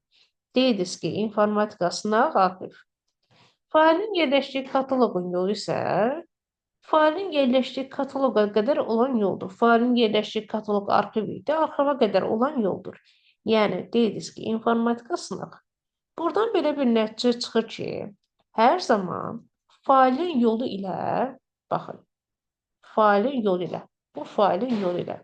D diski, informatika, sınaq, arxiv. Failin yerləşdiyi kataloqun yolu isə failin yerləşdiyi kataloqa qədər olan yoldur. Failin yerləşdiyi kataloq arxiv idi, arxivə qədər olan yoldur. Yəni, D diski, informatika, sınaq. Buradan belə bir nəticə çıxır ki, hər zaman failin yolu ilə, baxın, failin yolu ilə, bu failin yolu ilə,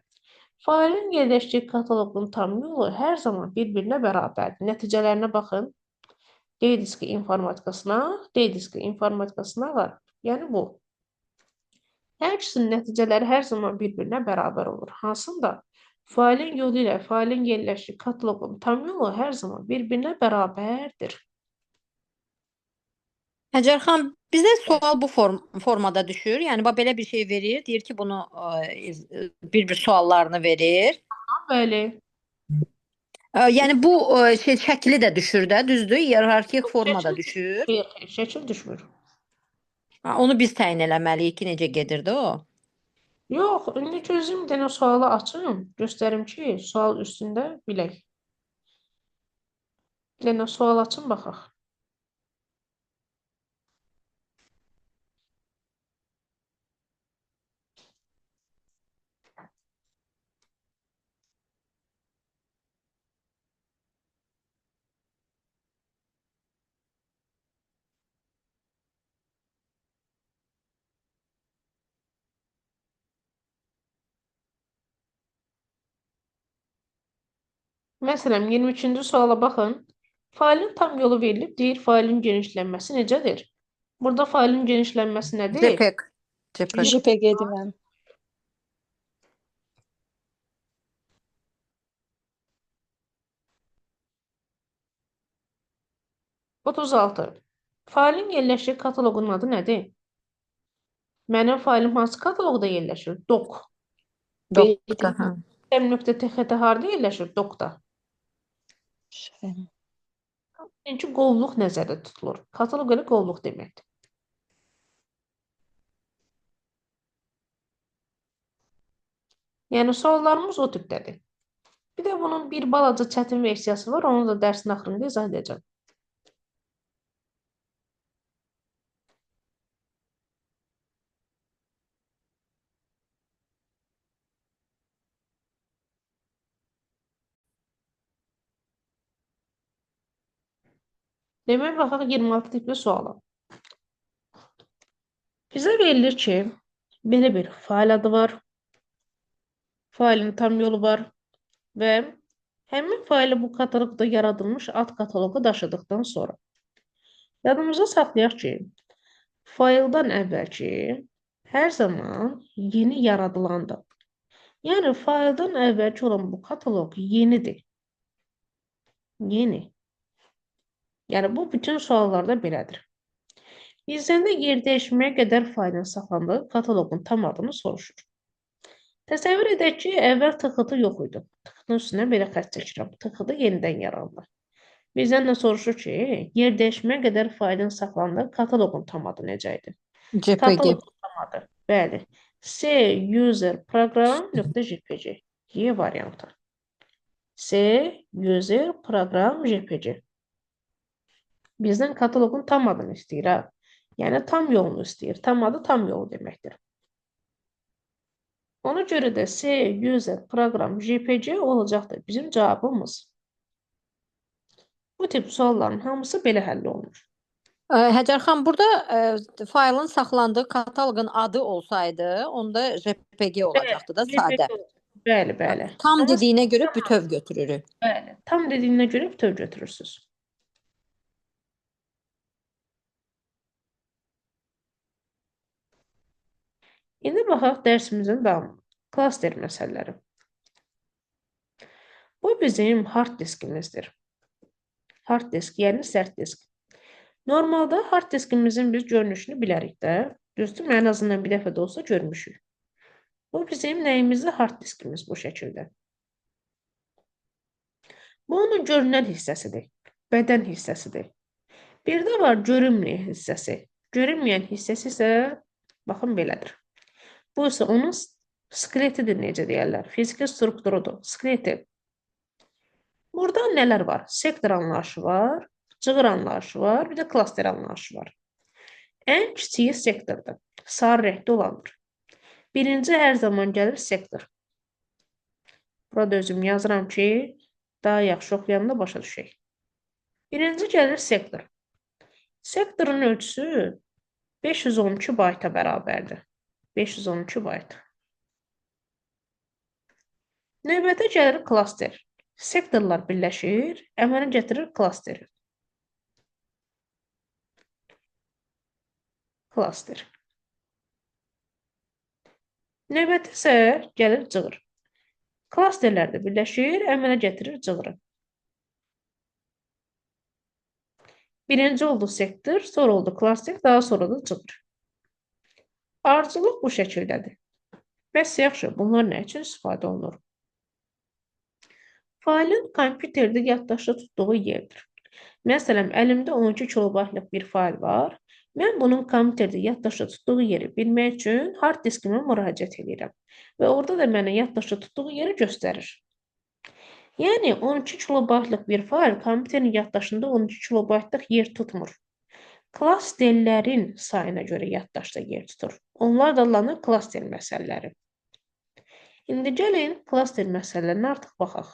failin yerləşdiyi kataloqun tam yolu hər zaman bir-birinə bərabərdir. Nəticələrinə baxın. D diski informatika sınaq, D diski informatika sınaq var. Yəni bu. Hər ikisinin nəticələri hər zaman bir-birinə bərabər olur. Hansında? Failin yolu ilə failin yerləşdiyi kataloqun tam yolu hər zaman bir-birinə bərabərdir. Həcər xanım, bizə sual bu formada düşür. Yəni bax belə bir şey verir, deyir ki, bunu bir-bir suallarını verir. Bəli. Yəni bu şey şəkli də düşür də, düzdür? Hiyerarxik formada düşür. Xeyr, xeyr, şəkil düşmür. Ha, onu biz təyin eləməliyik ki, necə gedirdi o? Yox, indi gözüm bir dənə sualı açım, göstərim ki, sual üstündə bilək. Bir dənə sual açım, baxaq. Məsələn, 23-cü suala baxın. Failin tam yolu verilib, deyir failin genişlənməsi necədir? Burada failin genişlənməsi nədir? JPEG. JPEG. JPG-dir mənim. 36. Failin yerləşdiyi kataloqun adı nədir? Mənim failim hansı kataloqda yerləşir? Doc. Doc. Hə. M.txt harda yerləşir? Docda. Çünki qovluq nəzərdə tutulur. Kataloq elə qovluq deməkdir. Yəni suallarımız o tipdədir. Bir də bunun bir balaca çətin versiyası var. Onu da dərsin axırında izah edəcəm. Demək, baxaq 26 tipli suala. Bizə verilir ki, belə bir fail adı var, failin tam yolu var və həmin faylı bu kataloqda yaradılmış ad kataloqa daşıdıqdan sonra yadımızda saxlayaq ki, fayldan əvvəlki hər zaman yeni yaradılandır. Yəni, fayldan əvvəlki olan bu kataloq yenidir. Yeni. Yəni, bu bütün suallarda belədir. Bizdən də yer dəyişməyə qədər faylın saxlandığı kataloqun tam adını soruşur. Təsəvvür edək ki, əvvəl TXT yox idi. TXT-nin üstünə belə xətt çəkirəm. TXT yenidən yarandı. Bizdən də soruşur ki, yer dəyişməyə qədər faylın saxlandığı kataloqun tam adı necə idi? JPG. Kataloqun tam adı. Bəli. C user program.jpg. Y variantı. C user program JPG. Bizdən kataloqun tam adını istəyir ha. Yəni tam yolunu istəyir. Tam adı tam yolu deməkdir. Ona görə də C user program JPG olacaqdır bizim cavabımız. Bu tip sualların hamısı belə həll olunur. Həcər xan, burada faylın saxlandığı kataloqun adı olsaydı, onda JPG olacaqdı da sadə. Bəli, bəli. Tam dediyinə görə bütöv götürürük. Bəli, tam dediyinə görə bütöv götürürsünüz. İndi baxaq dərsimizin davamı. Klaster məsələləri. Bu bizim hard diskimizdir. Hard disk, yəni sərt disk. Normalda hard diskimizin biz görünüşünü bilərik də. Düzdür, ən azından bir dəfə də olsa görmüşük. Bu bizim nəyimizdir? Hard diskimiz bu şəkildə. Bu onun görünən hissəsidir. Bədən hissəsidir. Bir də var görünməyən hissəsi. Görünməyən hissəsi isə baxın belədir. Bu isə onun skeletidir, necə deyərlər. Fiziki strukturudur, skeleti. Burada nələr var? Sektor anlayışı var, cığır anlayışı var, bir də klaster anlayışı var. Ən kiçiyi sektordur, sarı rəngdə olandır. Birinci hər zaman gəlir sektor. Burada özüm yazıram ki, daha yaxşı oxuyanda başa düşək. Birinci gəlir sektor. Sektorun ölçüsü 512 bayta bərabərdir. 512 bayt. Növbəti gəlir klaster. Sektorlar birləşir, əmələ gətirir klasteri. Klaster. Növbəti isə gəlir cığır. Klasterlər də birləşir, əmələ gətirir cığırı. Birinci oldu sektor, sonra oldu klaster, daha sonra da cığır. Ardıcıllıq bu şəkildədir. Bəs yaxşı, bunlar nə üçün istifadə olunur? Faylın kompüterdə yaddaşda tutduğu yerdir. Məsələn, əlimdə 12 kilobaytlıq bir fayl var. Mən bunun kompüterdə yaddaşda tutduğu yeri bilmək üçün hard diskimə müraciət edirəm və orada da mənə yaddaşda tutduğu yeri göstərir. Yəni 12 kilobaytlıq bir fayl kompüterin yaddaşında 12 kilobaytlıq yer tutmur. Klasterlərin sayına görə yaddaşda yer tutur. Onlar da adlanır klaster məsələləri. İndi gəlin klaster məsələlərinə artıq baxaq.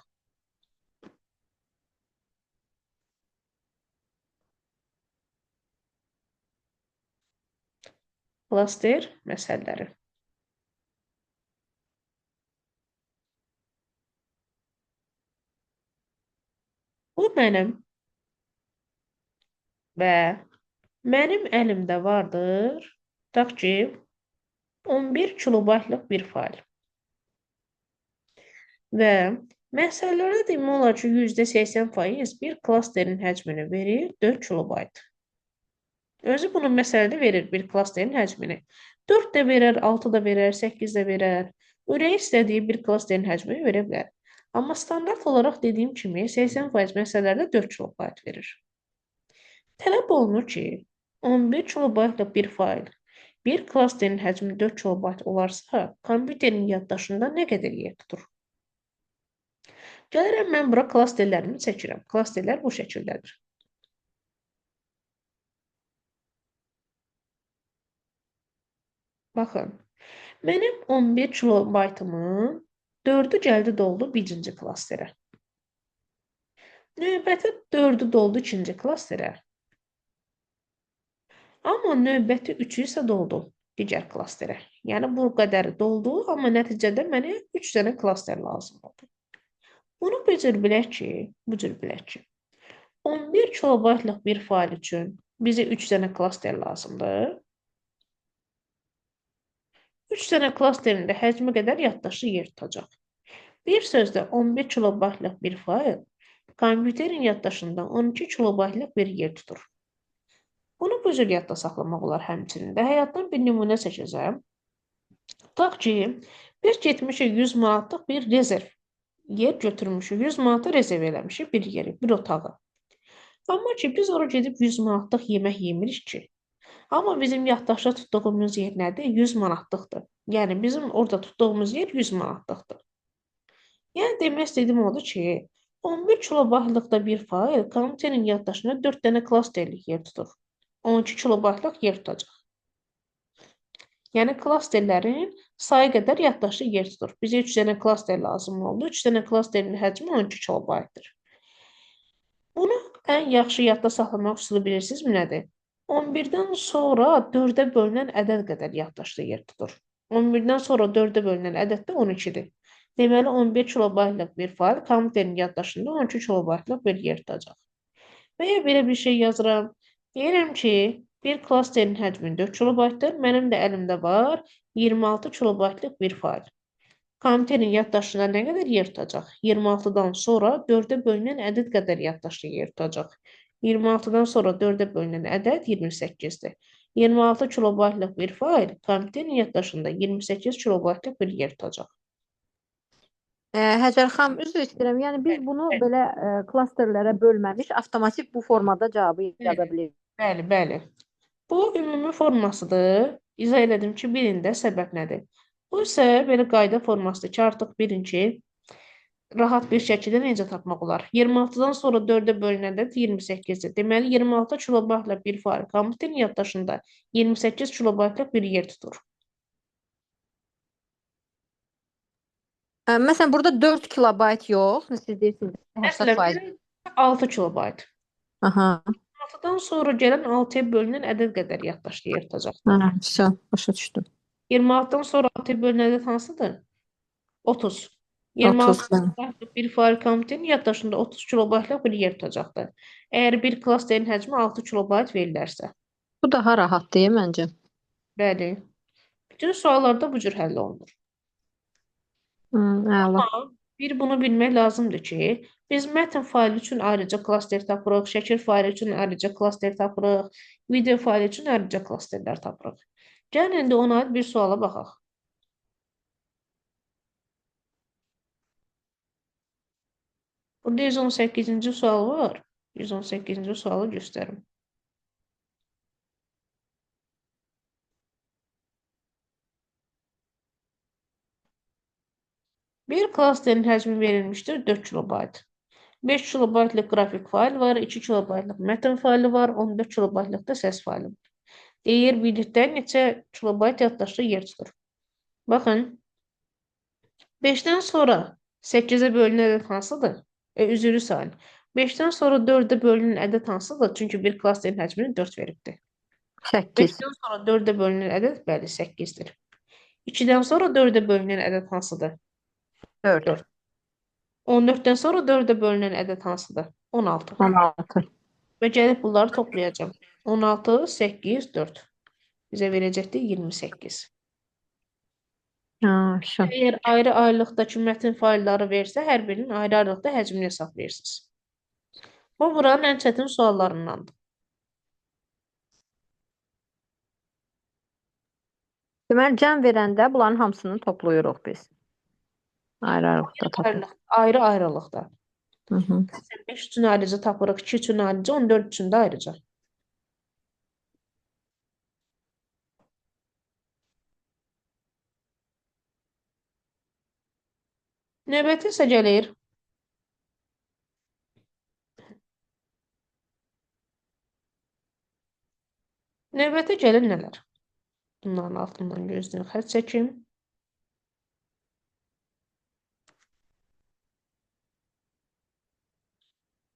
Klaster məsələləri. Bu mənim və mənim əlimdə vardır, tutaq ki, 11 kilobaytlıq bir fayl. Və məsələlərdə demək olar ki, %80% bir klasterin həcmini verir 4 kilobayt. Özü bunu məsələdə verir bir klasterin həcmini. 4 də verər, 6 da verər, 8 də verər. Ürəyi istədiyi bir klasterin həcmini verə bilər. Amma standart olaraq dediyim kimi 80% məsələlərdə 4 kilobayt verir. Tələb olunur ki, 11 kilobaytlıq bir fayl bir klasterin həcmi 4 kilobayt olarsa, kompüterin yaddaşında nə qədər yer tutur? Gəlirəm mən bura klasterlərimi çəkirəm. Klasterlər bu şəkildədir. Baxın, mənim 11 kilobaytımın 4-ü gəldi doldu birinci klasterə. Növbəti 4-ü doldu ikinci klasterə. Amma növbəti 3-ü isə doldu digər klasterə. Yəni bu qədəri doldu, amma nəticədə mənə 3 dənə klaster lazım oldu. Bunu bu cür bilək ki, 11 kilobaytlıq bir fayl üçün bizə 3 dənə klaster lazımdır. 3 dənə klasterin də həcmi qədər yaddaşlı yer tutacaq. Bir sözlə 11 kilobaytlıq bir fayl kompüterin yaddaşında 12 kilobaytlıq bir yer tutur. Bunu bu cür yadda saxlamaq olar həmçinin də. Həyatdan bir nümunə çəkəcəm. Tutaq ki, biz getmişik 100 manatlıq bir rezerv yer götürmüşük. 100 manata rezerv eləmişik bir yeri, bir otağı. Amma ki, biz ora gedib 100 manatlıq yemək yemirik ki. Amma bizim yaddaşda tutduğumuz yer nədir? 100 manatlıqdır. Yəni, bizim orada tutduğumuz yer 100 manatlıqdır. Yəni, demək istədiyim odur ki, 11 kilobaytlıqda bir fayl kompüterin yaddaşında 4 dənə klasterlik yer tutur. 12 kilobaytlıq yer tutacaq. Yəni, klasterlərin sayı qədər yaddaşlı yer tutur. Bizə 3 dənə klaster lazım oldu. 3 dənə klasterin həcmi 12 kilobaytdır. Bunu ən yaxşı yadda saxlamaq üsulu bilirsinizmi nədir? 11-dən sonra 4-ə bölünən ədəd qədər yaddaşlı yer tutur. 11-dən sonra 4-ə bölünən ədəd də 12-dir. Deməli, 11 kilobaytlıq bir fayl kompüterin yaddaşında 12 kilobaytlıq bir yer tutacaq. Və ya belə bir şey yazıram. Deyirəm ki, bir klasterin həcmi 4 kilobaytdır. Mənim də əlimdə var 26 kilobaytlıq bir fayl. Kompüterin yaddaşında nə qədər yer tutacaq? 26-dan sonra 4-ə bölünən ədəd qədər yaddaşlı yer tutacaq. 26-dan sonra 4-ə bölünən ədəd 28-dir. 26 kilobaytlıq bir fayl kompüterin yaddaşında 28 kilobaytlıq bir yer tutacaq. Həcər xanım, üzr istəyirəm. Yəni biz bunu belə klasterlərə bölməmiş, avtomatik bu formada cavabı yaza bilirik. Bəli, bəli. Bu ümumi formasıdır. İzah elədim ki, birində səbəb nədir? Bu isə belə qayda formasıdır ki, artıq bilin ki, rahat bir şəkildə necə tapmaq olar? 26-dan sonra 4-ə bölünəndə 28-dir. Deməli, 26 kilobaytla bir fayl kompüterin yaddaşında 28 kilobaytlıq bir yer tutur. Məsələn, burada 4 kilobayt yox. Siz deyirsiniz Məsələn, 80%. 6 kilobayt. Aha. 6-dan sonra gələn 6-ya bölünən ədəd qədər yaddaşlı yer tutacaq. Hə, vəsə, başa düşdüm. 26-dan sonra 6-ya bölünən ədəd hansıdır? 30. 26 kilobaytlıq bir fayl kompüterin yaddaşında 30 kilobaytlıq bir yer tutacaqdır. Əgər bir klasterin həcmi 6 kilobayt verilərsə. Bu daha rahat deyil məncə. Bəli. Bütün suallarda bu cür həll olunur. Əla. Amma bir bunu bilmək lazımdır ki, biz mətn faylı üçün ayrıca klaster tapırıq, şəkil faylı üçün ayrıca klaster tapırıq, video faylı üçün ayrıca klasterlər tapırıq. Gəlin indi ona aid bir suala baxaq. Burada 118-ci sual var. 118-ci sualı göstərim. Bir klasterin həcmi verilmişdir 4 kilobayt. 5 kilobaytlıq qrafik fayl var, 2 kilobaytlıq mətn faylı var, 14 kilobaytlıq da səs faylı var. Deyir, birlikdə neçə kilobayt yaddaşda yer tutur. Baxın, 5-dən sonra 8-ə bölünən ədəd hansıdır? Üzrlü sayın. 5-dən sonra 4-ə bölünən ədəd hansıdır? Çünki bir klasterin həcmini 4 veribdir. 8. 5-dən sonra 4-ə bölünən ədəd, bəli, 8-dir. 2-dən sonra 4-ə bölünən ədəd hansıdır? 4. 4. 14-dən sonra 4-ə bölünən ədəd hansıdır? 16. 16. Və gəlib bunları toplayacağam. 16, 8, 4. Bizə verəcəkdir 28. Ha, şu. Əgər ayrı ayrılıqdakı mətn faylları versə, hər birinin ayrı ayrılıqda həcmini hesablayırsınız. Bu, buranın ən çətin suallarındandır. Deməli, cəm verəndə bunların hamısını toplayırıq biz. Ayrı-ayrılıqda tapırıq. Ayrı ayrılıqda. Hı -hı. Məsələn, 5 üçün ayrıca tapırıq, 2 üçün ayrıca, 14 üçün də ayrıca. Növbəti isə gəlir. Növbəti gəlir nələr? Bunların altından gözlüyün xətt çəkim.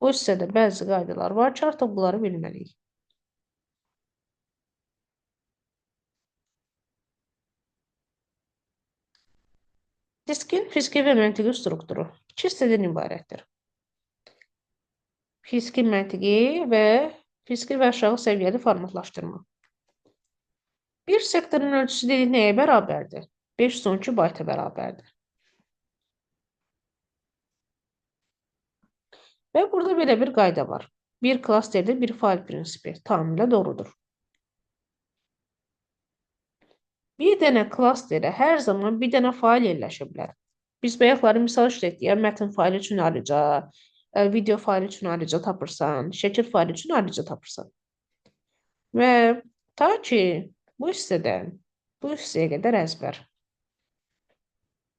Bu hissədə bəzi qaydalar var ki, artıq bunları bilməliyik. Diskin fiziki və məntiqi strukturu iki hissədən ibarətdir. Fiziki məntiqi və fiziki və aşağı səviyyəli formatlaşdırma. Bir sektorun ölçüsü dedik nəyə bərabərdir? 512 bayta bərabərdir. Və burada belə bir qayda var. Bir klasterdə bir fayl prinsipi tamamilə doğrudur. Bir dənə klasterə hər zaman bir dənə fayl yerləşə bilər. Biz bayaqları misal işlətdik. Ya mətn faylı üçün ayrıca, video faylı üçün ayrıca tapırsan, şəkil faylı üçün ayrıca tapırsan. Və ta ki bu hissədən bu hissəyə qədər əzbər.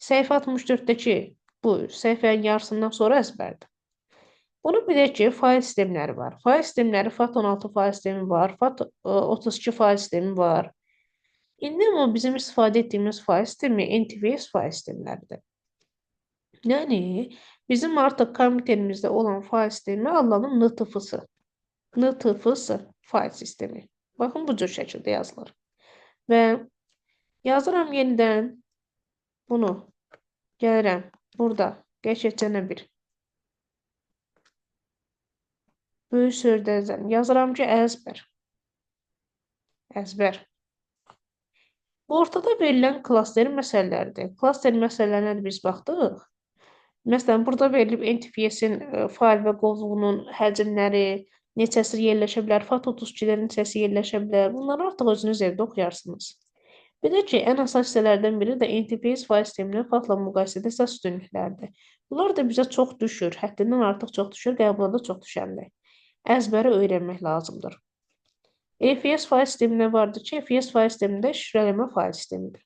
Səhifə 64-dəki bu səhifənin yarısından sonra əzbərdir. Bunu bilək ki, fayl sistemləri var. Fayl sistemləri FAT16 fayl sistemi var, FAT32 fayl sistemi var. İndi amma bizim istifadə etdiyimiz fayl sistemi NTFS fayl sistemləridir. Yəni, bizim artıq kompüterimizdə olan fayl sistemi adlanır NTFS. NTFS fayl sistemi. Baxın, bu cür şəkildə yazılır. Və yazıram yenidən bunu. Gəlirəm burada qəşəngcənə bir böyük sözlərdən yazıram ki, əzbər. Əzbər. Bu ortada verilən klaster məsələləridir. Klaster məsələlərinə də biz baxdıq. Məsələn, burada verilib NTFS-in fayl və qovluğunun həcmləri, neçəsi yerləşə bilər, FAT32-lərin neçəsi yerləşə bilər. Bunları artıq özünüz evdə oxuyarsınız. Bir də ki, ən əsas hissələrdən biri də NTFS fayl sisteminin FAT-la müqayisədə əsas üstünlüklərdir. Bunlar da bizə çox düşür, həddindən artıq çox düşür, qəbulda çox düşəndir. Əzbərə öyrənmək lazımdır. FS fayl sistemində vardır ki, FS fayl sistemində şifrələmə fayl sistemidir.